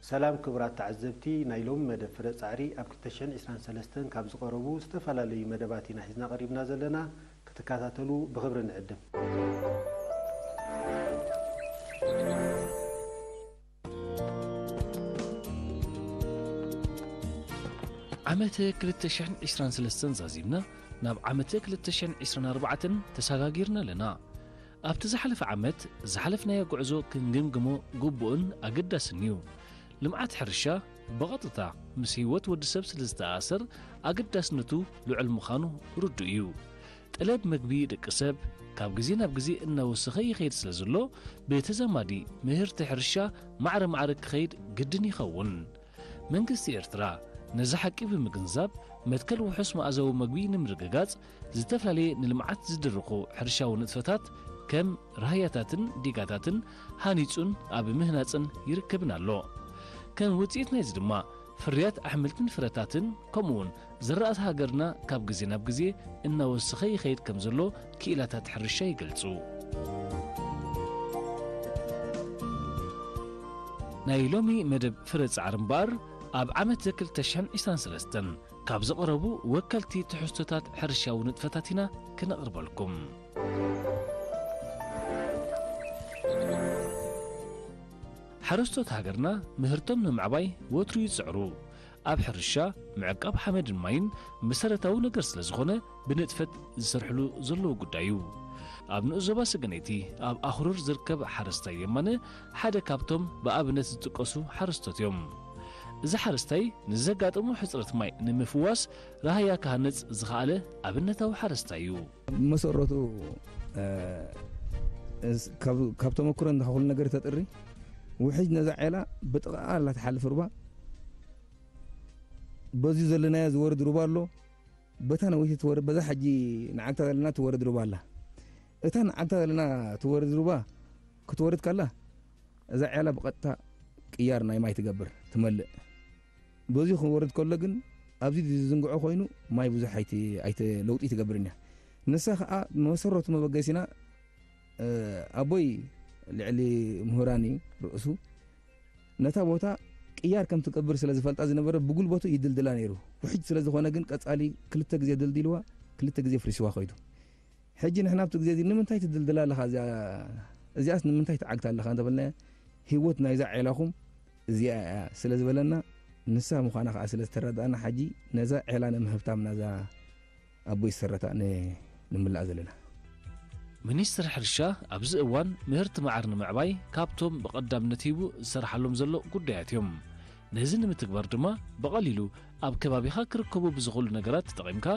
ሰላም ክቡራት ተዓዘብቲ፣ ናይ ሎሚ መደብ ፍረ ጻዕሪ ኣብ ክልተ ሽሕን ዕስራን ሰለስተን ካብ ዝቐረቡ ዝተፈላለዩ መደባት ኢና ሒዝና ቀሪብና ዘለና። ክትከታተሉ ብኽብሪ ንዕድም። ዓመተ ክልተ ሽሕን ዕስራን ሰለስተን ዛዚምና ናብ ዓመተ ክልተ ሽሕን ዕስራን ኣርባዕተን ተሰጋጊርና ኣለና። ኣብቲ ዝሓለፈ ዓመት ዝሓለፍናዮ ጉዕዞ ክንግምግሞ ግቡእን ኣገዳስን እዩ። ልምዓት ሕርሻ ብቐጥታ ምስ ህይወት ወዲ ሰብ ስለ ዝተኣሳሰር ኣገዳስነቱ ልዑል ምዃኑ ርዱእ እዩ። ጠለብ መግቢ ደቂ ሰብ ካብ ግዜ ናብ ግዜ እናወሰኸ ይኸይድ ስለ ዘሎ፣ ብተዛማዲ ምህርቲ ሕርሻ ማዕረ ማዕረ ክኸይድ ግድን ይኸውን። መንግስቲ ኤርትራ ነዚ ሓቂ ብምግንዛብ፣ መትከል ውሑስ መኣዛዊ መግቢ ንምርግጋጽ፣ ዝተፈላለየ ንልምዓት ዝድርኹ ሕርሻዊ ንጥፈታት ከም ራህያታትን ዲጋታትን ሃኒጹን ኣብ ምህናጽን ይርከብን ኣሎ። ከም ውጽኢት ናይዚ ድማ፣ ፍርያት ኣሕምልትን ፍረታትን ከምኡውን ዝራእቲ ሃገርና ካብ ግዜ ናብ ግዜ እናወሰኸ ይኸይድ ከም ዘሎ ክኢላታት ሕርሻ ይገልጹ። ናይ ሎሚ መደብ ፍረ ጻዕሪ እምበኣር፣ ኣብ ዓመት ክልተ ሽሕን ዕስራን ሰለስተን ካብ ዝቐረቡ ወከልቲ ትሕዝቶታት ሕርሻዊ ንጥፈታት ኢና ክነቕርበልኩም። ሓረስቶት ሃገርና ምህርቶም ንምዕባይ ወትሩ ይጽዕሩ። ኣብ ሕርሻ፣ ምዕቃብ ሓመድን ማይን መሰረታዊ ነገር ስለ ዝኾነ፣ ብንጥፈት ዝሰርሕሉ ዘለዉ ጉዳይ እዩ። ኣብ ንኡስ ዞባ ሰገነይቲ፣ ኣብ ኣኽሩር ዝርከብ ሓረስታይ የማነ ሓደ ካብቶም ብኣብነት ዝጥቀሱ ሓረስቶት እዮም። እዚ ሓረስታይ ንዘጋጠሞ ሕጽረት ማይ ንምፍዋስ ራህያ ክሃንጽ ዝኸኣለ ኣብነታዊ ሓረስታይ እዩ። ብመሰረቱ፣ እ፣ እስ-፣ ካብ፣ ካብ ተመክሮ እንዳ ኩሉ ነገር ተጥሪ፣ ውሕጅ ነዛ ዔላ ብጥቓ ኣላ ትሓልፍ ሩባ። በዚ ዘለናዮ ዝወርድ ሩባ ኣሎ። በታ ነዊሒ ትወርድ፣ በዛ ሕጂ ንዓግታ ዘለና ትወርድ ሩባ ኣላ። እታ ንዓግታ ዘለና ትወርድ ሩባ ክትወርድ ከላ፣ እዛ ዔላ ብቐጥታ ቅያር ናይ ማይ ትገብር፣ ትመልእ። በዚ ክወርድ ከሎ ግን፣ ኣብዚ ዝዝንግዖ ኮይኑ ማይ ብዙሕ ኣይቲ-፣ ኣይተ-፣ ለውጢ ትገብርን እያ። ንሳ ኸኣ መሰረቱ መበገሲና፣ እ፣ ኣቦይ ልዕሊ ምሁራን እዩ ርእሱ። ነታ ቦታ ቅያር ከም ትገብር ስለ ዝፈልጣ ዝነበረ፣ ብጉልበቱ ይድልድላ ነይሩ። ውሕጅ ስለ ዝኾነ ግን፣ ቀጻሊ ክልተ ግዜ ድልዲልዋ፣ ክልተ ግዜ ፍሪስዋ ኸይዱ። ሕጂ ንሕና ኣብቲ ግዜ እዚ ንምንታይ ትድልድላ ኣለኻ? እዚኣ፣ እዚኣስ ንምንታይ ትዓግታ ኣለኻ እንተበልናዮ፣ ህይወት ናይዛ ዔላኹም እዚኣ እያ ስለ ዝበለና፣ ንሳ ምዃና ኸኣ ስለ ዝተረዳእና፣ ሕጂ ነዛ ዔላ ንምህብታም ናዛ ኣቦይ ዝሰረታ ን-፣ ንምላእ ዘለና። ሚኒስትሪ ሕርሻ ኣብዚ እዋን ምህርቲ መዓር ንምዕባይ ካብቶም ብቐዳምነት ሂቡ ዝሰርሓሎም ዘሎ ጉዳያት እዮም። ነዚ ንምትግባር ድማ ብቐሊሉ ኣብ ከባቢኻ ክርከቡ ብዝኽእሉ ነገራት ተጠቒምካ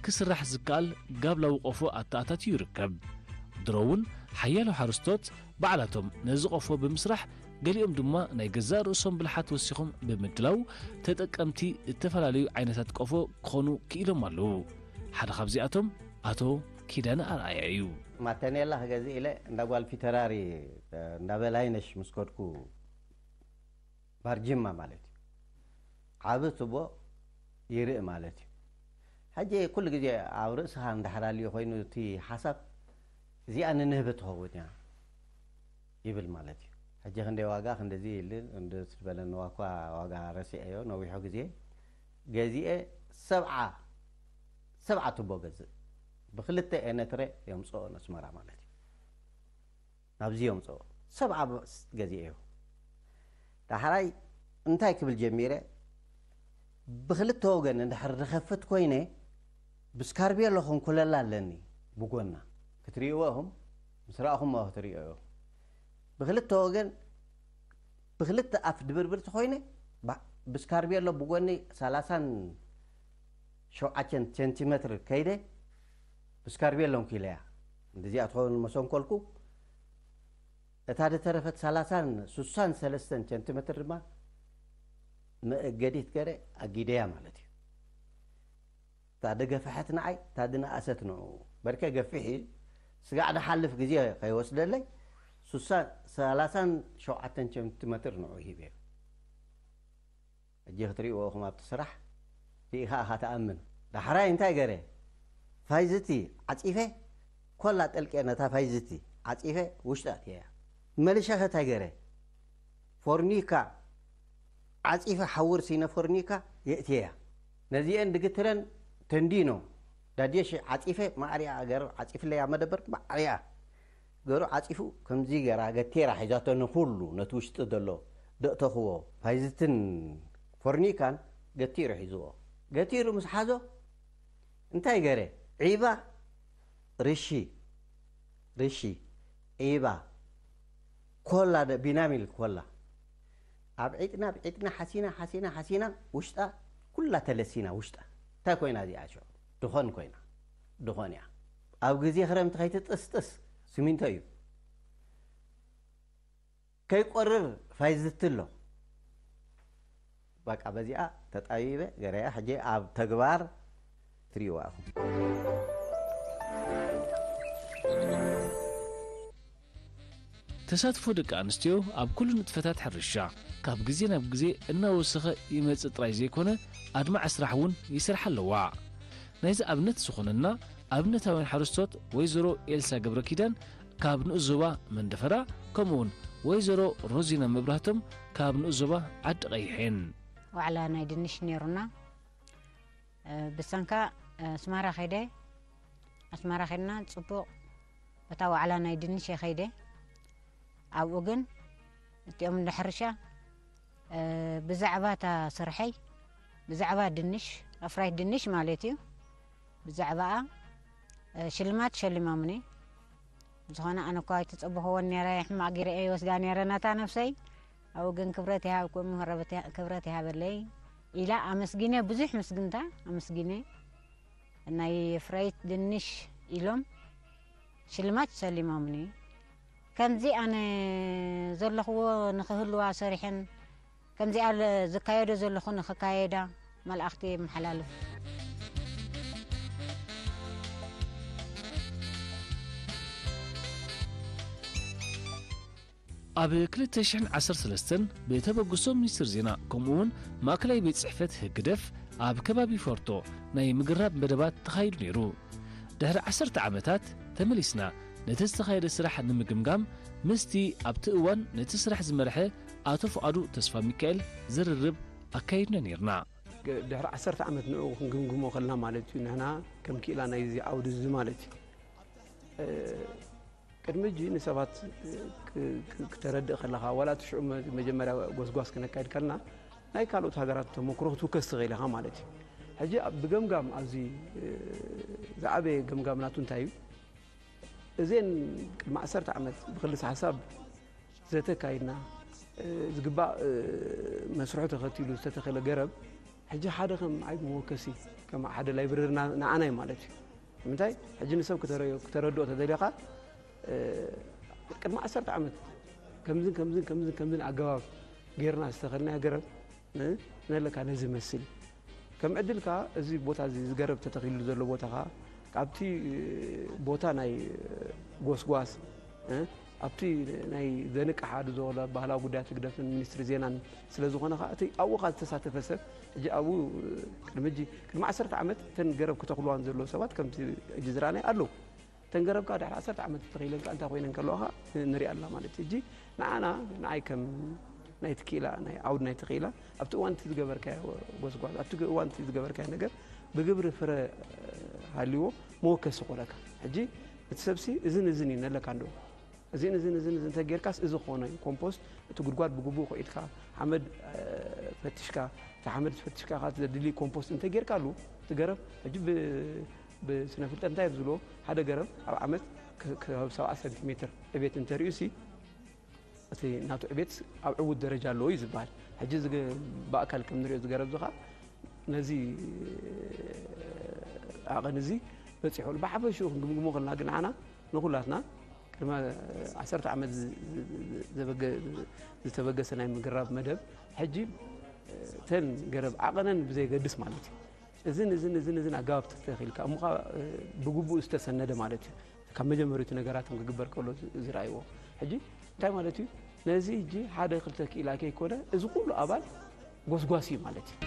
ክስራሕ ዝከኣል ጋብላዊ ቆፎ ኣተኣታትዩ ይርከብ። ድሮ እውን ሓያሎ ሓረስቶት ባዕላቶም ነዚ ቆፎ ብምስራሕ፣ ገሊኦም ድማ ናይ ገዛእ ርእሶም ብልሓት ወሲኾም ብምድላው ተጠቀምቲ ዝተፈላለዩ ዓይነታት ቆፎ ክኾኑ ክኢሎም ኣለዉ። ሓደ ካብዚኣቶም ኣቶ ኪዳነ ኣርኣያ እዩ። ማተኔላ ክገዝእ ኢለ እንዳ ጓል ፊተራሪ፣ እንዳ በላይነሽ ምስ ከድኩ ባርጅማ ማለት እዩ። ዓቢ ቱቦ ይርኢ ማለት እዩ። ሕጂ ኩሉ ግዜ ኣብ ርእስኻ እንድሕር ኣልዩ ኮይኑ እቲ ሓሳብ፣ እዚኣ ንንህቢ ትኸውን እያ ይብል ማለት እዩ። ሕጂ ክንደይ ዋጋ ክንደዚ ኢል እንደ ዝበለንዋ እኳ ዋጋ ረሲዐዮ ነዊሑ ግዜ ገዚኤ ሰብዓ፣ ሰብዓ ቱቦ ገዝእ ብክልተ ኤነትረ የምጽኦ ነስመራ ማለት እዩ። ናብዚ የምጽኦ ሰብዓ ብ-፣ ገዚኤዮ። ዳሕራይ እንታይ ክብል ጀሚረ? ብክልተ ወገን እንድሕር ዝኸፍት ኮይነ ብስካርቤሎ ከንኩለላ ኣለኒ ብጎና። ክትርእይዎ ኢኹም፣ ምስ ረኣኹምዎ ክትርእዮ ኢኹም። ብክልተ ወገን፣ ብክልተ ኣፍ ድብርብርቲ ኮይነ ባ-፣ ብስካርቤሎ ብጎኒ ሰላሳን ሸውዓቸን ሴንቲሜትር ከይደ ብስካርቤሎ ኣንኪለያ። እንደዚኣ ትኸውን መሰንኮልኩ። እታ ዝተረፈት ሰላሳን ሱሳን ሰለስተን ሴንቲሜትር ድማ መእገዲት ገረ ኣጊደያ ማለት እዩ። እታ ደገፍሐት ንዓይ፣ እታ ድነኣሰት ንዕኡ። በርከ ገፊሕ እዩ። ስጋዕ ድሓልፍ ግዜ ከይወስደለይ፣ ሱሳ፣ ሰላሳን ሸውዓተን ሴንቲሜትር ንዕኡ ሂበዮ። ሕጂ ክትርእይዎ ኢኹም ኣብቲ ስራሕ፣ ርኢኻ ኢኻ ትኣምን። ዳሕራይ እንታይ ገረ? ፋይዝቲ ዓጺፈ፣ ኮላ ጠልቄ ነታ ፋይዝቲ ዓጺፈ፣ ውሽጢ ኣእትየያ። መሊሸ ኸ እንታይ ገረ? ፎርኒካ ዓጺፈ ሓውር ሲነፎርኒካ የእትየያ። ነዚአን ድግትረን ተንዲኖ ዳድየ ሽዕ ዓጺፈ ማዕሪኣ ገሩ ዓጺፍለያ መደበር ማዕሪኣ ገሩ ዓጺፉ ከምዚ ገራ ገቲራ ሒዛቶ ንኹሉ ነቲ ውሽጢ ዘሎ ደእተኽዎ ፋይዝትን ፎርኒካን ገቲሩ ሒዝዎ። ገቲሩ ምስ ሓዞ እንታይ ገረ? ዒባ ርሺ ርሺ ዒባ ኮላ ደ ቢናሚል ኮላ ኣብ ዒጥና ኣብ ዒጥና ሓሲና ሓሲና ሓሲና ውሽጣ ኩላ ተለሲና ውሽጣ እንታይ ኮይና እዚኣ ሽዑ ድኾን ኮይና ድኾን እያ። ኣብ ግዜ ክረምቲ ከይትጥስጥስ ሲሚንቶ እዩ። ከይቆርር ፋይዝቲ ኣሎ። በቃ በዚኣ ተጣቢበ ገረያ ሕጂ ኣብ ተግባር ትሪእዋ ኢኹም። ተሳትፎ ደቂ ኣንስትዮ ኣብ ኩሉ ንጥፈታት ሕርሻ ካብ ግዜ ናብ ግዜ እናወሰኸ ይመጽእ ጥራይ ዘይኮነ ኣድማዒ ስራሕ እውን ይሰርሓ ኣለዋ። ናይዚ ኣብነት ዝኾነና ኣብነታውያን ሓረስቶት ወይዘሮ ኤልሳ ገብረ ኪዳን ካብ ንኡስ ዞባ መንደፈራ ከምኡውን ወይዘሮ ሮዚና መብራህቶም ካብ ንኡስ ዞባ ዓዲ ቀይሕ እየን። ዋዕላ ናይ ድንሽ ነይሩና። ብሰንካ ኣስመራ ከይደ ኣስመራ ከይድና ፅቡቕ በታ ዋዕላ ናይ ድንሽ የኸይደ ኣብኡ ግን እቲኦም እንዳ ሕርሻ ብዛዕባ እታ ስርሐይ ብዛዕባ ድንሽ ኣፍራይት ድንሽ ማለት እዩ ብዛዕባኣ ሽልማት ሸሊሞምኒ ዝኾነ ኣነ እኳ ኣይተፀበኽዎን ነረ ሕማቕ ጊረ እየ ወስዳ ነረ ናታ ነፍሰይ ኣብኡ ግን ክብረት ይሃብኩም ክብረት ይሃበለይ ኢላ ኣመስጊነ ብዙሕ ምስግንታ ኣመስጊነ ናይ ፍረይት ድንሽ ኢሎም ሽልማት ሸሊሞምኒ ከምዚ ኣነ ዘለኽዎ ንኽህልዋ ሰሪሐን ከምዚኣ ዝካየዶ ዘለኹ ንኽካየዳ መልኣኽቲ የመሓላልፍ። ኣብ ክልተ ሽሕን ዓሰርተ ሰለስተን ብተበግሶ ሚኒስትር ዜና ከምኡ እውን ማእከላይ ቤት ጽሕፈት ህግደፍ ኣብ ከባቢ ፎርቶ ናይ ምግራብ መደባት ተኻይዱ ነይሩ። ድሕሪ ዓሰርተ ዓመታት ተመሊስና ነቲ ዝተኻየደ ስራሕ ንምግምጋም ምስቲ ኣብቲ እዋን ነቲ ስራሕ ዝመርሐ ኣቶ ፍቓዱ ተስፋሚካኤል ዝርርብ ኣካይድና ነይርና። ድሕሪ ዓሰርተ ዓመት ንዕኡ ክንግምግሞ ከለና ማለት እዩ ንሕና ከም ክኢላ ናይዚ ዓውዲ እዚ ማለት እዩ ቅድሚ ሕጂ ንሰባት ክተረድእ ከለኻ ዋላ እቲ ሽዑ መጀመርያ ጎስጓስ ክነካይድ ከለና ናይ ካልኦት ሃገራት ተመክሮ ክትውከስ ትኽእል ኢኻ ማለት እዩ። ሕጂ ብገምጋም ኣብዚ ዝዓበየ ገምጋም ናቱ እንታይ እዩ? እዘን ቅድሚ ዓሰርተ ዓመት ብክልስ ሓሳብ ዘተ ካይድና ዝግባእ መስርሑ ተኸቲሉ ዝተተኸለ ገረብ ሕጂ ሓደ ከም ዓቢ መወከሲ ከም ሓደ ላይብረሪ ንዓና እዩ ማለት እዩ። ንምንታይ ሕጂ ንሰብ ክተረድኦ ተደሊኻ ቅድሚ ዓሰርተ ዓመት ከምዝን ከምዝን ከምዝን ከምዝን ኣገባብ ጌርና ዝተኸልናዮ ገረብ ነለካ ነዚ መስል እዩ። ከም ዕድል ከኣ እዚ ቦታ እዚ ዝገረብ ተተኺሉ ዘሎ ቦታ ከኣ ካብቲ ቦታ ናይ ጎስጓስ ኣብቲ ናይ ዘንቅሓ ድዞ ባህላዊ ጉዳያት ህግደፍን ሚኒስትሪ ዜናን ስለ ዝኾነ ከኣ እቲ ኣብኡ ከኣ ዝተሳተፈ ሰብ ሕጂ ኣብኡ ቅድሚ ሕጂ ቅድሚ ዓሰርተ ዓመት እተን ገረብ ክተኽልዋን ዘለዉ ሰባት ከምቲ ሕጂ ዝረኣናይ ኣለዉ። እተን ገረብ ከኣ ድሕሪ ዓሰርተ ዓመት ተተኺለን ከኣ እንታይ ኮይነን ከለዋ ከኣ ንሪኣ ኣለና ማለት እዩ። ሕጂ ንዓና ንዓይ ከም ናይቲ ክኢላ ናይ ዓውዲ ናይቲ ክኢላ ኣብቲ እዋን እቲ ዝገበርካዮ ጎስጓስ ኣብቲ እዋን እቲ ዝገበርካዮ ነገር ብግብሪ ፍረ ሃልይዎ መወከሲ ይኾነካ። ሕጂ እቲ ሰብሲ እዝን እዝን እዩ ነለካ እንዶ እዚን እዚን እዚን እዚን እንተጌርካስ እዚ ክኾኖ እዩ ኮምፖስት እቲ ጉድጓድ ብግቡእ ኮኢድካ ሓመድ ፈትሽካ እቲ ሓመድ ፈትሽካ ከኣ ዘድሊ ኮምፖስት እንተጌርካሉ እቲ ገረብ ሕጂ ብስነ ፍልጠት እንታይ ዝብልዎ ሓደ ገረብ ኣብ ዓመት ክሳብ ሰብዓ ሰንቲሜትር ዕቤት እንተርእዩ ሲ እቲ ናቱ ዕቤት ኣብ ዕዉት ደረጃ ኣለዎ እዩ ዝበሃል። ሕጂ እዚ ብኣካል ከም ንሪኦ ዝገረብ ዝኻ ነዚ ዓቐን እዚ በፂሑ ኣሎ። ብሓፈሽኡ ክንግምግሞ ከለና ግን ንዓና ንኹላትና ቅድሚ ዓሰርተ ዓመት ዝተበገሰ ናይ ምግራብ መደብ ሕጂ ተን ገረብ ዓቐነን ብዘየገድስ ማለት እዩ እዝን እዝን እዝን እዝን ኣገባብ ተተኺልካ እሞ ብግቡእ ዝተሰነደ ማለት እዩ ካብ መጀመሪቱ ነገራቶም ክግበር ከሎ ዝረኣይዎ ሕጂ እንታይ ማለት እዩ ነዚ ሕጂ ሓደ ክልተ ክኢላ ከይኮነ እዚ ኩሉ ኣባል ጎስጓስ እዩ ማለት እዩ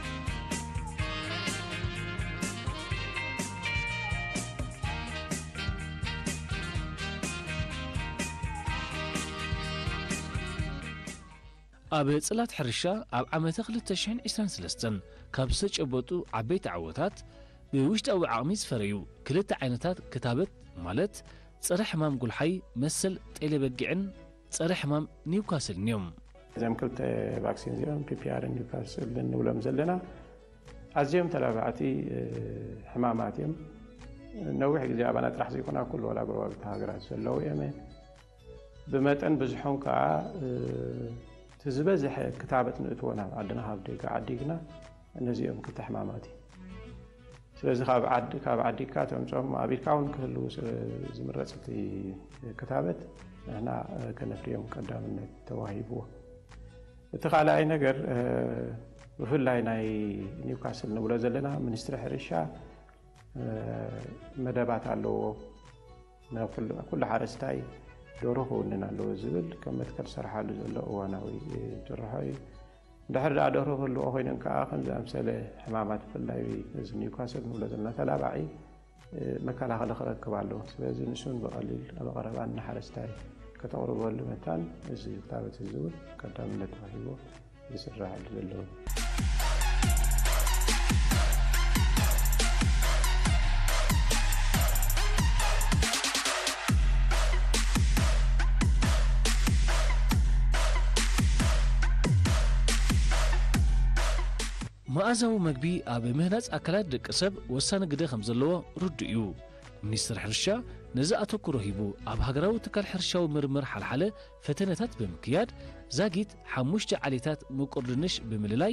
ኣብ ጽላት ሕርሻ ኣብ ዓመተ ክልተ ሽሕን ዕስራን ሰለስተን ካብ ዝተጨበጡ ዓበይቲ ዓወታት፣ ብውሽጣዊ ዓቕሚ ዝፈረዩ ክልተ ዓይነታት ክታበት፣ ማለት ጸረ ሕማም ጉልሓይ መሰል ጤለ በጊዕን ጸረ ሕማም ኒውካስልን እዮም። እዚኦም ክልተ ቫክሲን እዚኦም፣ ፒ ፒ ኣር ን ኒውካስል እንብሎም ዘለና፣ ኣዝዮም ተላባዕቲ፣ እ፣ ሕማማት እዮም። ነዊሕ ግዜ ኣባና ጥራሕ ዘይኮና፣ ኩሉ ወላ ጎረባብቲ ሃገራት ዘለዉ እዮም። ብመጠን ብዝሖም ከኣ፣ እ፣ እቲ ዝበዝሐ ክታበት ንእትዎ ናብ ዓድና ካብ ደገ ዓዲግና ነዚኦም ክልተ ሕማማት እዩ። ስለዚ ካብ ዓድ-፣ ካብ ዓዲግካ ተምጽኦም ኣብ ኢድካ እውን ክህልዉ ስለ ዝምረጽ እቲ ክታበት ንሕና፣ እ፣ ከነፍርዮም ቀዳምነት ተዋሂብዎ። እቲ ካልኣይ ነገር፣ እ፣ ብፍላይ ናይ ኒውካስል ንብሎ ዘለና ሚኒስትሪ ሕርሻ፣ እ፣ መደባት ኣለዎ። ንኩሉ፣ ኩሉ ሓረስታይ ደርሆ ክውንን ኣለዎ ዝብል ከም መትከል ዝሰርሓሉ ዘሎ እዋናዊ፣ እ፣ ጭርሖ እዩ። እንድሕር ደኣ ደርሆ ክህልዎ ኮይነን ከኣ፣ ከምዚ ኣምሰለ ሕማማት፣ ብፍላይ እዚ ኒውካስል ንብሎ ዘለና ተላባዒ፣ እ፣ መከላኸሊ ክረክብ ኣለዎ። ስለዚ ንሱን ብቐሊል ኣብ ቀረባ ንሓረስታይ ከተቕርበሉ መታን፣ እዚ ክታበት እዚ እውን ቀዳምነት ተዋሂብዎ ዝስራሓሉ ዘለዉ። መኣዛዊ መግቢ ኣብ ምህናጽ ኣካላት ደቂ ሰብ ወሳኒ ግደ ከም ዘለዎ ርዱእ እዩ። ሚኒስትሪ ሕርሻ ነዚ ኣተኩሮ ሂቡ፣ ኣብ ሃገራዊ ትካል ሕርሻዊ ምርምር ሓልሓለ ፈተነታት ብምክያድ፣ ዛጊት ሓሙሽተ ዓሌታት ምቁር ድንሽ ብምልላይ፣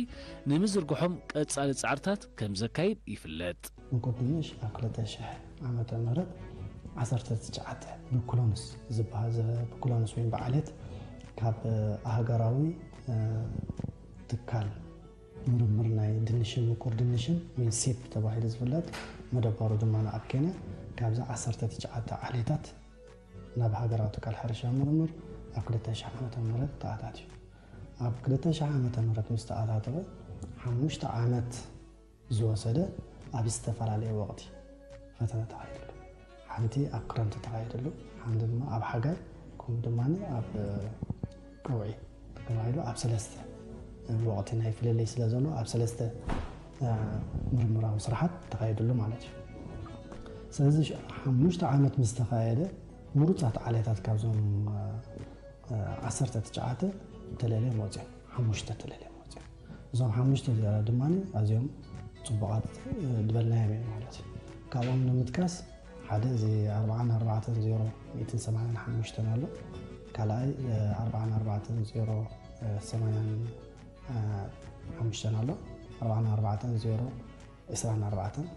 ንምዝርግሖም ቀጻሊ ጻዕርታት ከም ዘካይድ ይፍለጥ። ምቁር ድንሽ ኣብ ክልተ ሽሕ ዓመተ ምህረት ዓሰርተ ትሽዓተ ብክሎንስ ዝበሃል፣ ብክሎንስ ወይም ብዓሌት ካብ ሃገራዊ፣ እ፣ ትካል ምርምር ናይ ድንሽን ምቁር ድንሽን ወይ ሲፕ ተባሂሉ ዝፍለጥ፣ መደባሩ ድማ ኣብ ኬንያ፣ ካብዚ ዓሰርተ ትሽዓተ ዓሌታት ናብ ሃገራዊ ትካል ሕርሻ ምርምር ኣብ ክልተ ሽሕ ዓመተ ምህረት ተኣታትዩ። ኣብ ክልተ ሽሕ ዓመተ ምህረት ምስ ተኣታተወ፣ ሓሙሽተ ዓመት ዝወሰደ፣ ኣብ ዝተፈላለየ ወቕቲ ፈተነ ተኻይድሉ። ሓንቲ ኣብ ክረምቲ ተኻይድሉ፣ ሓንቲ ድማ ኣብ ሓጋይ፣ ከምኡ ድማ ኣብ፣ እ፣ ቀውዒ ተባሂሉ ኣብ ሰለስተ ወቕቲ ናይ ፍልልይ ስለ ዘሎ፣ ኣብ ሰለስተ፣ እ፣ ምርምራዊ ስራሓት ተኻይድሉ ማለት እዩ። ስለዚ ሽ-፣ ሓሙሽተ ዓመት ምስ ተኻየደ፣ ምሩፃት ዓሌታት ካብዞም፣ እ፣ እ፣ ዓሰርተ ትሽዓተ ተለልዮም ወፂኦም፣ ሓሙሽተ ተለልዮም ወፂኦም። እዞም ሓሙሽተ እዚኣ ድማ ኣዝዮም ጽቡቓት፣ እ፣ ዝበልናዮም እዮም ማለት እዩ። ካብኦም ንምጥቃስ፣ ሓደ እዚ ኣርብዓን ኣርባዕተን ዜሮ ሚእትን ሰማንያን ሓሙሽተን ኣሎ። ካልኣይ፣ እ፣ ኣርብዓን ኣርባዕተን ዜሮ፣ እ፣ ሰማንያን፣ እ፣ ሓሙሽተን ኣሎ። ኣርብዓን ኣርባዕተን ዜሮ ዕስራን ኣርባዕተን፣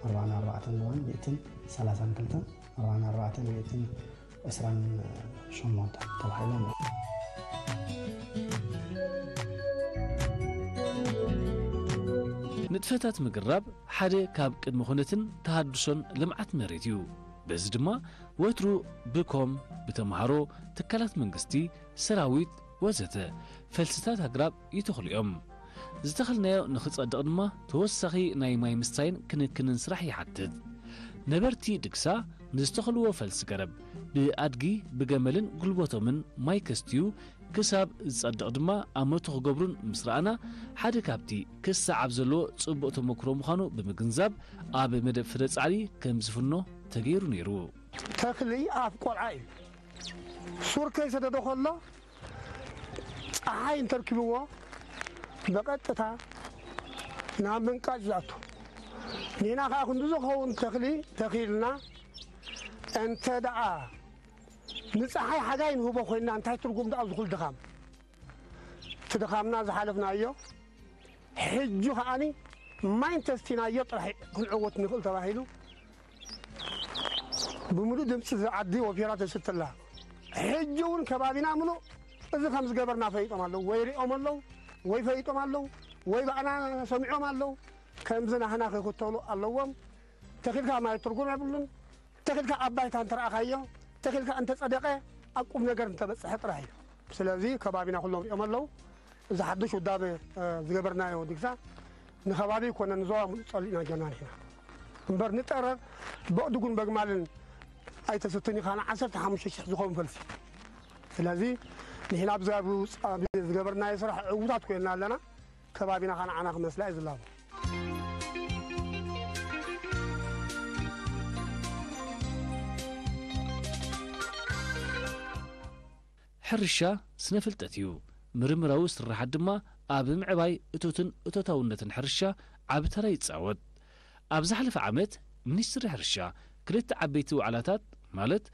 ኣርባዓን ኣርባዕተን ድማ ሚእትን ሰላሳን ክልተን፣ ኣርባዓን ኣርባዕተን ሚእትን ዕስራን ሸሞንተን ተባሂሎም እዮም። ንጥፈታት ምግራብ ሓደ ካብ ቅድመ ኩነትን ተሃድሶን ልምዓት መሬት እዩ። በዚ ድማ ወትሩ ብኮም፣ ብተምሃሮ፣ ትካላት መንግስቲ፣ ሰራዊት ወዘተ ፈልስታት ኣግራብ ይተኽሉ እዮም። ዝተኸልናዮ ንኽጸድቕ ድማ ተወሳኺ ናይ ማይ ምስታይን ክንክንን ስራሕ ይሓትት። ነበርቲ ድግሳ ንዝተኸልዎ ፈልሲ ገረብ ብኣድጊ፣ ብገመልን ጉልበቶምን ማይ ከስትዩ ክሳብ ዝጸድቕ ድማ ኣመቶ ክገብሩን ምስ ረኣና፣ ሓደ ካብቲ ክሰዓብ ዘለዎ ጽቡቕ ተመክሮ ምዃኑ ብምግንዛብ፣ ኣብ መደብ ፍረ ጻዕሪ ከም ዝፍኖ ተገይሩ ነይሩ። ተኽሊ ኣፍ ቆልዓ እዩ። ሱር ከይሰደደ ከሎ ጸሓይ እንተርኪብዎ ብቐጥታ ናብ ምንቃጭ ዝኣቱ። ንሕና ከኣ ክንዲ ዝኸውን ተኽሊ ተኺልና እንተ ደኣ ንጸሓይ ሓጋይ ንህቦ ኮይንና እንታይ ትርጉም ደኣ ዝኹል ድኻም? እቲ ድኻምና ዝሓለፍናዮ ሕጂ ከኣኒ ማይ እንተስቲናዮ ጥራሕ ክንዕወት ንኽእል ተባሂሉ ብምሉእ ድምፂ ዝዓዲ ወፊራ ተስትላ። ሕጂ እውን ከባቢና ምሉእ እዚ ከም ዝገበርና ፈሊጦም ኣለዉ፣ ወይ ሪኦም ኣለዉ፣ ወይ ፈሊጦም ኣለዉ፣ ወይ ባዕና ሰሚዖም ኣለዉ። ከምዚ ናህና ክኽተሉ ኣለዎም። ተኺልካ ማይ ትርጉም የብሉን። ተኺልካ ኣብ ባይታ እንተረኣኻዮ፣ ተኺልካ እንተጸደቐ፣ ኣብ ቁም ነገር እንተበጽሐ ጥራሕ እዩ። ስለዚ ከባቢና ኩሎም ሪኦም ኣለዉ። እዚ ሓድሽ ውዳበ፣ እ፣ ዝገበርናዮ ድግሳ ንከባቢ ይኮነ ንዞባ ምሉእ ጸሊእና ጌርና ንሕና። እምበር ንጠረር በእዱግን በግማልን ኣይተሰትን ኢኻ ንዓሰርተ ሓሙሽተ ሽሕ ዝኸውን ፈልሲ። ስለዚ ንሕና ኣብዚ ኣብ ውፅ-፣ ኣብ ዝገበርናዮ ስራሕ ዕዉታት ኮይና ኣለና። ከባቢና ኸዓ ንዓና ክመስላ እዩ ዝላቦ። ሕርሻ ስነ ፍልጠት እዩ። ምርምራዊ ስርሓት ድማ ኣብ ምዕባይ እቶትን እቶታውነትን ሕርሻ ዓቢ ተራ ይጻወት። ኣብ ዝሓለፈ ዓመት ሚኒስትሪ ሕርሻ ክልተ ዓበይቲ ዋዕላታት ማለት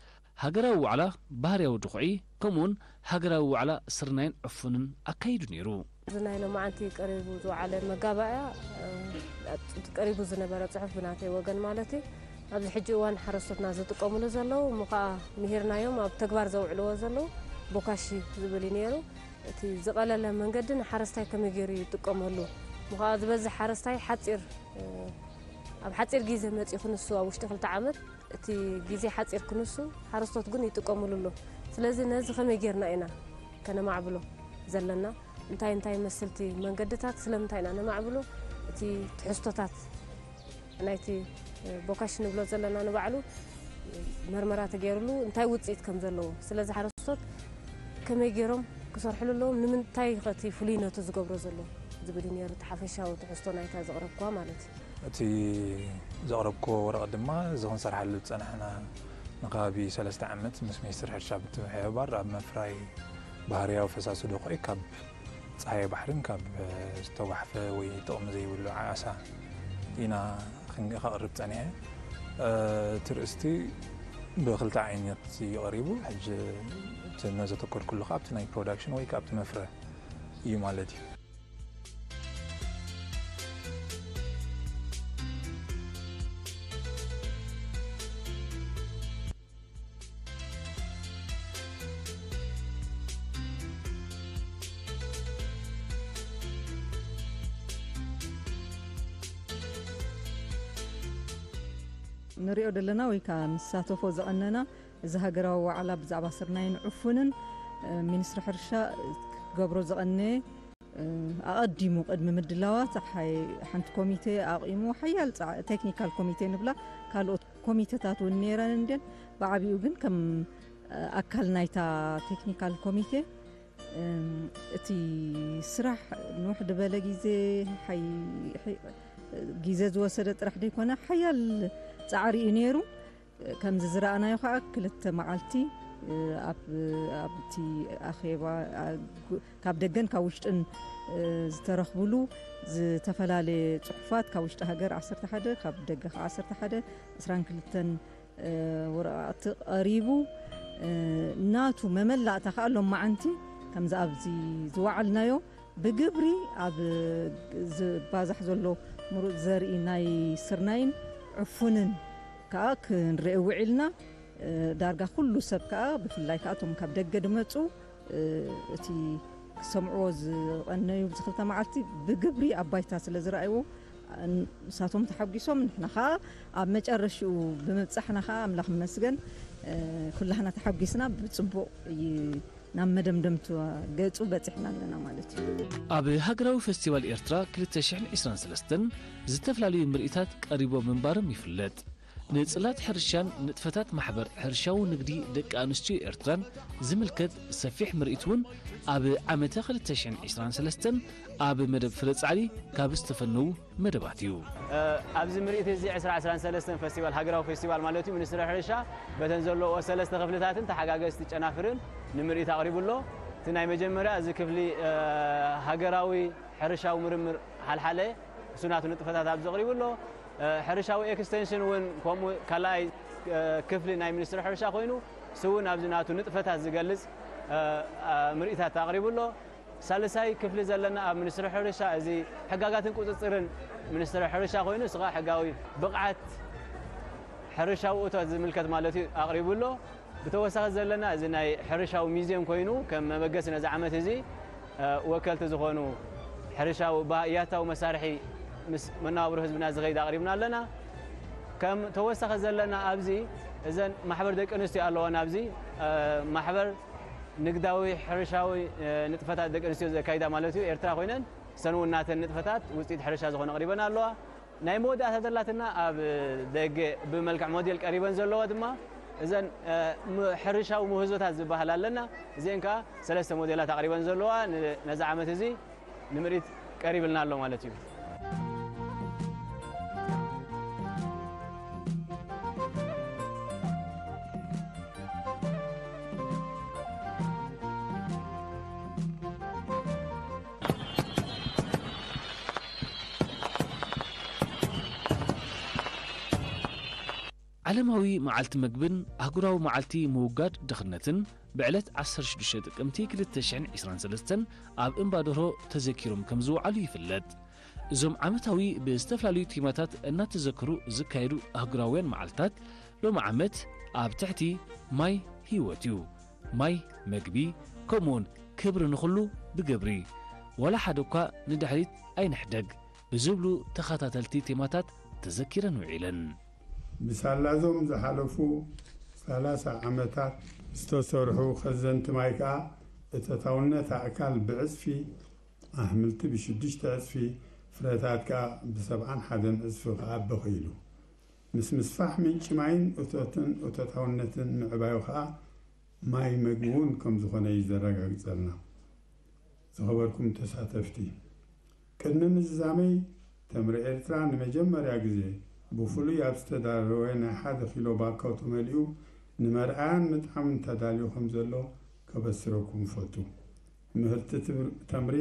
ሃገራዊ ዋዕላ ባህርያዊ ድኹዒ ከምኡውን ሃገራዊ ዋዕላ ስርናይን ዕፉንን ኣካይዱ ነይሩ። እዚ ናይ ሎማዓንቲ ቀሪቡ ዝወዓለ መጋባእያ፣ እ፣ እቲ ቀሪቡ ዝነበረ ጽሑፍ ብናተይ ወገን ማለት እዩ፣ ኣብዚ ሕጂ እዋን ሓረስቶትና ዝጥቀሙሉ ዘለዉ፣ እሞ ኸኣ ምሂርናዮም ኣብ ተግባር ዘውዕልዎ ዘለዉ ቦካሺ ዝብል እዩ ነይሩ። እቲ ዝቐለለ መንገዲ ንሓረስታይ ከመይ ገይሩ ይጥቀመሉ፣ እሞ ኸኣ ዝበዝሕ ሓረስታይ ሓጺር፣ እ፣ ኣብ ሓጺር ግዜ መጺኡ ክንሱ ኣብ ውሽጢ ክልተ ዓመት እቲ ግዜ ሓጺር ክንሱ ሓረስቶት ግን ይጥቀሙሉ ኣሎ። ስለዚ ነዚ ከመይ ጌርና ኢና ከነማዕብሎ ዘለና? እንታይ እንታይ መስልቲ መንገድታት ስለምንታይ ኢና ነማዕብሎ? እቲ ትሕዝቶታት ናይቲ ቦካሽ ንብሎ ዘለና ንባዕሉ መርመራ ተገይርሉ እንታይ ውፅኢት ከም ዘለዎ፣ ስለዚ ሓረስቶት ከመይ ገይሮም ክሰርሕሉ ኣለዎም፣ ንምንታይ ከ እቲ ፍሉይነቱ ዝገብሮ ዘሎ ዝብል እዩ ነይሩ እቲ ሓፈሻዊ ትሕዝቶ ናይታ ዘቕረብክዋ ማለት እዩ። እቲ ዘቕረብክዎ ወረቐት ድማ እዚ ክንሰርሓሉ ዝጸናሕና ንከባቢ ሰለስተ ዓመት ምስ ሚኒስትሪ ሕርሻ ብምትሕብባር ኣብ ምፍራይ ባህርያዊ ፈሳሲ ድኹዒ ካብ ጸሃየ ባሕርን ካብ ዝተጓሕፈ ወይ ጥቕሚ ዘይብሉ ዓሳ ኢና ክን-፣ ከቕርብ ጸኒሐ። እቲ ርእስቲ ብኽልተ ዓይነት እዩ ቀሪቡ። ሕጂ እቲ ነዘተኮርኩሉ ከኣ ኣብቲ ናይ ፕሮዳክሽን ወይ ከኣ ኣብቲ መፍረ እዩ ማለት እዩ። ንሪኦ ዘለና ወይ ከዓ ንሳተፎ ዝቐነና እዚ ሃገራዊ ዋዕላ ብዛዕባ ስርናይን ዕፉንን፣ እ፣ ሚኒስትሪ ሕርሻ ክገብሮ ዝቐነየ፣ እ፣ ኣቐዲሙ ቅድሚ ምድላዋት ሓይ-፣ ሓንቲ ኮሚቴ ኣቑሙ፣ ሓያል ጻዕ-፣ ቴክኒካል ኮሚቴ ንብላ፣ ካልኦት ኮሚቴታት እውን ነይረን እንድየን። ብዓቢኡ ግን ከም፣ እ፣ ኣካል ናይታ ቴክኒካል ኮሚቴ፣ እም፣ እቲ ስራሕ ንውሕ ዝበለ ግዜ፣ ሓይ-፣ ሓይ-፣ ግዜ ዝወሰደ ጥራሕ ዘይኮነ፣ ሓያል ጻዕሪ እዩ ነይሩ። ከምዚ ዝረኣናዮ ከኣ ክልተ መዓልቲ፣ እ፣ ኣብ፣ ኣብቲ ኣኼባ፣ ኣ፣ ጉ-፣ ካብ ደገን ካብ ውሽጥን፣ እ፣ ዝተረኽብሉ ዝተፈላለየ ጽሑፋት፣ ካብ ውሽጢ ሃገር ዓሰርተ ሓደ፣ ካብ ደገ ከኣ ዓሰርተ ሓደ፣ ዕስራን ክልተን፣ እ፣ ወረቓቕቲ ቀሪቡ፣ እ፣ ናቱ መመላእታ ከኣ ሎመዓንቲ ከምዚ ኣብዚ ዝወዓልናዮ ብግብሪ ኣብ ዝባዛሕ ዘሎ ምሩጽ ዘርኢ ናይ ስርናይን ዕፉንን ከኣ ክንርኢ ውዒልና። እ፣ ዳርጋ ኩሉ ሰብ ከኣ፣ ብፍላይ ከኣ እቶም ካብ ደገ ዝመጹ፣ እ፣ እቲ ክሰምዕዎ ዝቐነዩ ኣብዚ ክልተ መዓልቲ ብግብሪ ኣብ ባይታ ስለ ዝረኣይዎ፣ ን-፣ ንሳቶም ተሓጒሶም፣ ንሕና ከኣ ኣብ መጨረሽኡ ብምብጻሕና ከኣ ኣምላኽ ይመስገን፣ እ፣ ኩላህና ተሓጒስና ብጽቡቕ ይ-፣ ናብ መደምደምታ ገጹ በጺሕና ኣለና ማለት እዩ። ኣብ ሃገራዊ ፈስቲቫል ኤርትራ ክልተ ሽሕን ዕስራን ሰለስተን ዝተፈላለዩ ምርኢታት ቀሪቦም ምንባሮም ይፍለጥ። ንጽላት ሕርሻን ንጥፈታት ማሕበር ሕርሻዊ ንግዲ ደቂ ኣንስትዮ ኤርትራን ዝምልከት ሰፊሕ ምርኢት እውን ኣብ ዓመተ ክልተ ሽሕን ዕስራን ሰለስተን ኣብ መደብ ፍረ ጻዕሪ ካብ ዝተፈነዉ መደባት እዩ። ኣብዚ ምርኢት እዚ ዕስራ ዕስራን ሰለስተን ፈስቲቫል፣ ሃገራዊ ፈስቲቫል ማለት እዩ፣ ሚኒስትሪ ሕርሻ በተን ዘለዎ ሰለስተ ክፍልታትን ተሓጋገዝቲ ጨናፍርን ንምርኢት ኣቕሪቡ ኣሎ። እቲ ናይ መጀመርያ እዚ ክፍሊ፣ እ፣ ሃገራዊ ሕርሻዊ ምርምር ሓልሓለ እሱ ናቱ ንጥፈታት ኣብዚ ኣቕሪቡ ኣሎ። እ፣ ሕርሻዊ ኤክስቴንሽን እውን ከምኡ ካልኣይ፣ እ፣ ክፍሊ ናይ ሚኒስትሪ ሕርሻ ኮይኑ እሱ እውን ኣብዚ ናቱ ንጥፈታት ዝገልጽ፣ እ፣ እ፣ ምርኢታት ኣቕሪቡ ኣሎ። ሳልሳይ ክፍሊ ዘለና ኣብ ሚኒስትሪ ሕርሻ እዚ ሕጋጋትን ቁጽጽርን ሚኒስትሪ ሕርሻ ኮይኑ እሱ ኸዓ ሕጋዊ ብቕዓት ሕርሻዊ እቶት ዝምልከት ማለት እዩ ኣቕሪቡ ኣሎ። ብተወሳኺ ዘለና እዚ ናይ ሕርሻዊ ሚዝየም ኮይኑ ከም መበገሲ ነዚ ዓመት እዚ፣ እ፣ ወከልቲ ዝኾኑ ሕርሻዊ ባ-፣ ያታዊ መሳርሒ ምስ መነባብሮ ህዝብና ዝኸይድ ኣቕሪብና ኣለና። ከም ተወሳኺ ዘለና ኣብዚ እዘን ማሕበር ደቂ ኣንስትዮ ኣለዋና ኣብዚ፣ እ፣ ማሕበር ንግዳዊ ሕርሻዊ፣ እ፣ ንጥፈታት ደቂ ኣንስትዮ ዘካይዳ ማለት እዩ ኤርትራ ኮይነን እሰን እውን ናተን ንጥፈታት ውፅኢት ሕርሻ ዝኾነ ኣቕሪበን ኣለዋ። ናይ መወዳእታ ዘላትና ኣብ ደገ ብመልክዕ ሞዴል ቀሪበን ዘለዋ ድማ እዘን ሕርሻዊ ምህዞታት ዝበሃል ኣለና። እዚአን ከዓ ሰለስተ ሞዴላት ኣቕሪበን ዘለዋ ነዚ ዓመት እዚ ንምርኢት ቀሪብልና ኣሎ ማለት እዩ። ዓለማዊ መዓልቲ መግብን ኣህጉራዊ መዓልቲ ምውጋድ ድኽነትን ብዕለት ዓሰርተ ሽዱሽተ ጥቅምቲ ክልተ ሽሕን ዕስራን ሰለስተን ኣብ እምባደርሆ ተዘኪሮም ከም ዝወዓሉ ይፍለጥ። እዞም ዓመታዊ ብዝተፈላለዩ ቲማታት እናተዘከሩ ዝካየዱ ኣህጉራውያን መዓልታት ሎሚ ዓመት ኣብ ትሕቲ ማይ ህይወት እዩ፣ ማይ መግቢ ከምኡውን ክብሪ ንኹሉ ብግብሪ ዋላ ሓደ እኳ ንድሕሪት ኣይንሕደግ ብዝብሉ ተኸታተልቲ ቴማታት ተዘኪረን ውዒለን። ብሳላዞም ዝሓለፉ ሰላሳ ዓመታት ዝተሰርሑ ከዘንቲ ማይ ከኣ እተታውነት ኣእካል ብዕጽፊ ኣሕምልቲ ብሽዱሽተ ዕጽፊ ፍረታት ከኣ ብሰብዓን ሓደን ዕጽፊ ክዓቢ ክኢሉ። ምስ ምስፋሕ ምንጪ ማይን እቶትን እቶታውነትን ምዕባዩ ከኣ ማይ መግቢ እውን ከም ዝኾነ እዩ ዘረጋግጸልና። ዝኸበርኩም ተሳተፍቲ፣ ቅድሚ ምዝዛመይ ተምሪ ኤርትራ ንመጀመርያ ግዜ ብፍሉይ ኣብ ዝተዳለወ ናይ ሓደ ኪሎ ባኮ ተመሊኡ ንመርኣያን ምጥዓምን ተዳልዩ ከም ዘሎ ከበስረኩም እፈቱ። ምህርቲ ተምሪ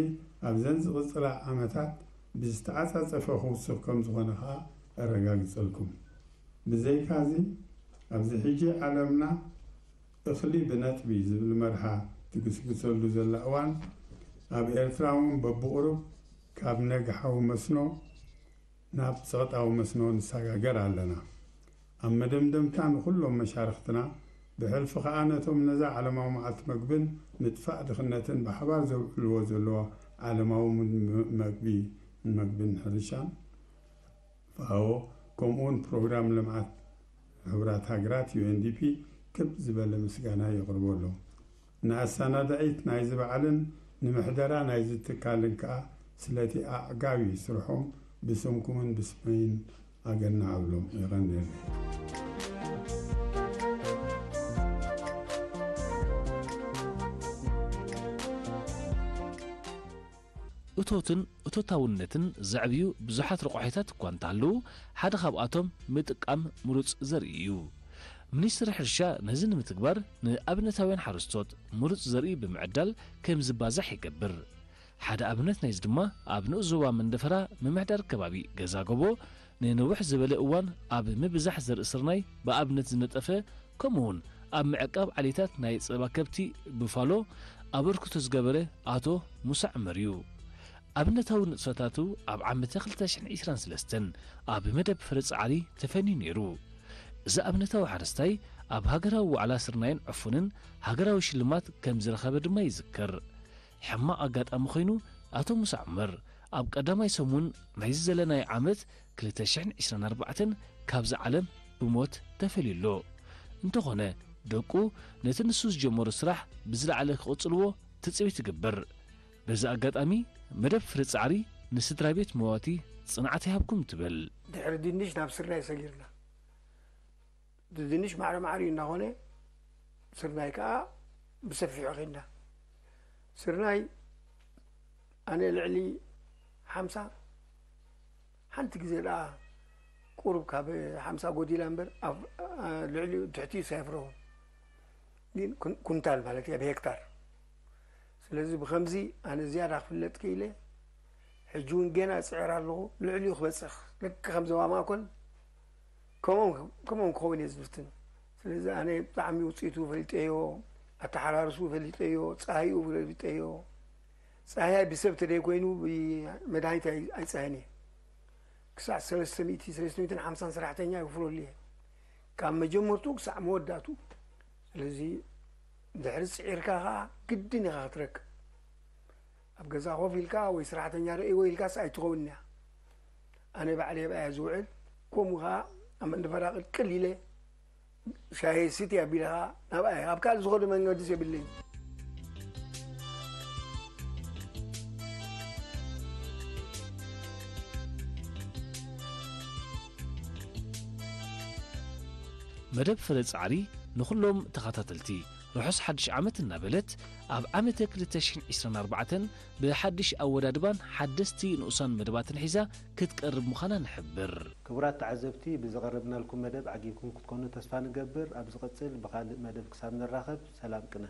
ኣብዘን ዝቕጽላ ዓመታት ብዝተዓጻጸፈ ክውስኽ ከም ዝኾነ ከኣ ኣረጋግጸልኩም። ብዘይካዚ ኣብዚ ሕጂ ዓለምና እኽሊ ብነጥቢ ዝብል መርሓ ትግስግሰሉ ዘላ እዋን ኣብ ኤርትራ እውን በብቑሩብ ካብ ነግሓዊ መስኖ ናብ ጸቕጣዊ መስኖ ንሰጋገር ኣለና። ኣብ መደምደምታ ንኹሎም መሻርኽትና ብሕልፊ ከኣ ነቶም ነዛ ዓለማዊ መዓልቲ መግብን ምጥፋእ ድኽነትን ብሓባር ዘውዕልዎ ዘለዉ ዓለማዊ መግቢ መግብን ሕርሻን ፋኦ ከምኡውን ፕሮግራም ልምዓት ሕቡራት ሃገራት ዩኤንዲፒ ክብ ዝበለ ምስጋና የቕርበሎም። ንኣሰናዳኢት ናይዚ በዓልን ንምሕደራ ናይዚ ትካልን ከኣ ስለቲ ኣዕጋቢ ስርሖም ብስምኩምን ብስመይን ኣገናዕ እብሎም። የቐንየለይ። እቶትን እቶታውነትን ዘዕብዩ ብዙሓት ረቋሒታት እኳ እንተሃለዉ፣ ሓደ ካብኣቶም ምጥቃም ምሩጽ ዘርኢ እዩ። ሚኒስትሪ ሕርሻ ነዚ ንምትግባር ንኣብነታውያን ሓረስቶት ምሩጽ ዘርኢ ብምዕዳል ከም ዝባዛሕ ይገብር። ሓደ ኣብነት ናይዚ ድማ ኣብ ንኡስ ዞባ መንደፈራ ምምሕዳር ከባቢ ገዛ ጎቦ ንንውሕ ዝበለ እዋን ኣብ ምብዛሕ ዘርኢ ስርናይ ብኣብነት ዝነጠፈ ከምኡውን ኣብ ምዕቃብ ዓሌታት ናይ ጸባ ከብቲ ቡፋሎ ኣበርክቶ ዝገበረ ኣቶ ሙሳ ዕመር እዩ። ኣብነታዊ ንጥፈታቱ ኣብ ዓመተ ክልተ ሽሕን ዕስራን ሰለስተን ኣብ መደብ ፍረ ጻዕሪ ተፈንዩ ነይሩ። እዚ ኣብነታዊ ሓረስታይ ኣብ ሃገራዊ ዋዕላ ስርናይን ዕፉንን ሃገራዊ ሽልማት ከም ዝረኸበ ድማ ይዝከር። ሕማቕ ኣጋጣሚ ኮይኑ ኣቶ ሙሳ ዑመር ኣብ ቀዳማይ ሰሙን ናይዚ ዘለናዮ ዓመት ክልተ ሽሕን ዕስራን ኣርባዕተን ካብዚ ዓለም ብሞት ተፈልዩ ኣሎ። እንተኾነ ደቁ ነቲ ንሱ ዝጀመሮ ስራሕ ብዝለዓለ ክቕጽልዎ ትጽቢት ይግበር። በዚ ኣጋጣሚ መደብ ፍረ ጻዕሪ ንስድራ ቤት መዋቲ ጽንዓት ይሃብኩም ትብል። ድሕሪ ድንሽ ናብ ስርናይ ሰጊርና። ድንሽ ማዕረ ማዕሪኡ እናኾነ ስርናይ ከዓ ብሰፊሑ ኸይድና። ስርናይ ኣነ ልዕሊ ሓምሳ ሓንቲ ግዜ ደኣ ቁሩብ ካብ ሓምሳ ጎዲላ እምበር ኣብ ልዕሊኡ ትሕቲኡ ሳይፍረውን ግን ኩንታል ማለት እያ ብሄክታር። ስለዚ ብኸምዚ ኣነ ዝያዳ ክፍለጥ ክኢለ። ሕጂ እውን ገና እፅዕር ኣለኹ ልዕሊኡ ክበፅሕ ልክ ከም ዞባ ማእኮል ከምኦም ክኸውን እየ ዝፍትን። ስለዚ ኣነ ብጣዕሚ ውፅኢቱ ፈሊጠዮ፣ ኣተሓራርሱ ፈሊጠዮ፣ ፀሃይኡ ፈሊጠዮ። ፀሃያይ ብሰብ ተደይ ኮይኑ ብመድሃኒት ኣይፀሃን እየ። ክሳዕ ሰለስተ ሚእቲ ሰለስተ ሚእትን ሓምሳን ሰራሕተኛ ይውፍረሉ እየ ካብ መጀመርቱ ክሳዕ መወዳእቱ። ስለዚ ድሕሪ ፅዒርካ ከዓ ግድን ኢኻ ክትረክብ። ኣብ ገዛ ኮፍ ኢልካ ወይ ስራሕተኛ ርእይዎ ኢልካስ ኣይትኸውን እያ። ኣነ ባዕለይ ኣብኣ እየ ዝውዕል። ከምኡ ከዓ ኣብ መንደፈራ ቅልቅል ኢለ ሻሂ ስቲ ኣቢለ ከዓ ናብኣ እየ። ኣብ ካልእ ዝኸዶ መንገድስ የብለይን። መደብ ፍረ ጻዕሪ ንኹሎም ተኸታተልቲ ርሑስ ሓድሽ ዓመት እናበለት፣ ኣብ ዓመተ ክልተ ሽሕን ዕስራን ኣርባዕተን ብሓድሽ ኣወዳድባን ሓደስቲ ንኡሳን መደባትን ሒዛ ክትቀርብ ምዃና ንሕብር። ክቡራት ተዓዘብቲ፣ ብዝቐረብናልኩም መደብ ዓጊብኩም ክትኮኑ ተስፋ ንገብር። ኣብ ዝቕጽል ብኻልእ መደብ ክሳብ ንራኸብ፣ ሰላም ቅነ።